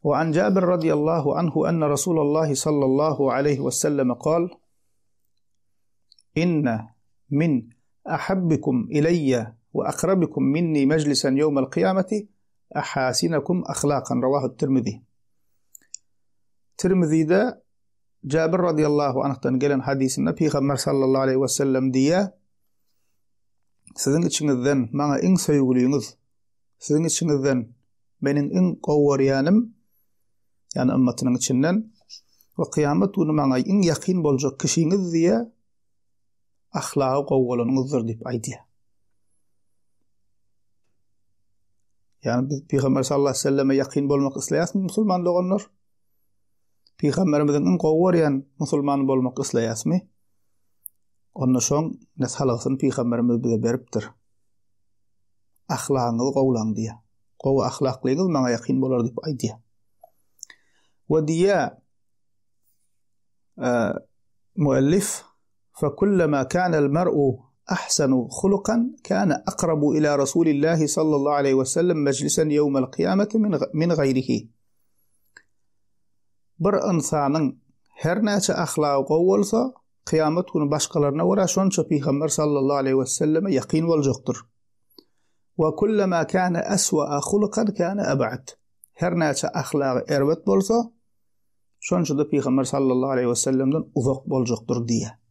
Wa an Jabir radiyallahu anhu anna Rasulullah sallallahu aleyhi we sellem kal Inne min ahabbikum ileýye we akrabikum minni mejlisen ýewmel kyýameti ahasinakum ahlakan rawahu Tirmizi. Tirmizide Jabir radiyallahu anhdan gelen hadysynda Pygamber sallallahu aleyhi we sellem diýýär Siziň içiňizden maňa iň söýgüliňiz, siziň içiňizden meniň iň gowy görýänim, ýagny ymmatynyň içinden we kyýamat güni maňa iň ýakyn boljak kişiňiz diýýär, ahlagy gowy bolanyňyzdyr diýip aýdýar. Ýagny biz Pygamber sallallahu aleyhi ve selleme ýakyn bolmak isleýäsmi musulman doganlar? Pygamberimiziň iň gowy görýän musulmany bolmak isleýäsmi? Onda şoň ne salgysyny Pygamberimiz bize beripdir. Ahlagyňyzy gowlaň diýýär. Gowy ahlaklyňyz maňa ýakyn bolar diýip aýdýar. We diýýär muellif فكلما كان المرء أحسن خلقا كان أقرب إلى رسول الله صلى الله عليه وسلم مجلسا يوم القيامة من من غيره. Bir ynsanyň her näçe ahlagy gowy bolsa, kyýamat güni başgalaryna görä şonça Pygamber sallallahu aleýhi weselleme ýakyn boljakdyr. Wa kullama kana aswa'a hulukan kana ab'ad. Her näçe ahlagy erbet bolsa, şonça-da Pygamber sallallahu aleýhi wesellemden uzak boljakdyr diýýär.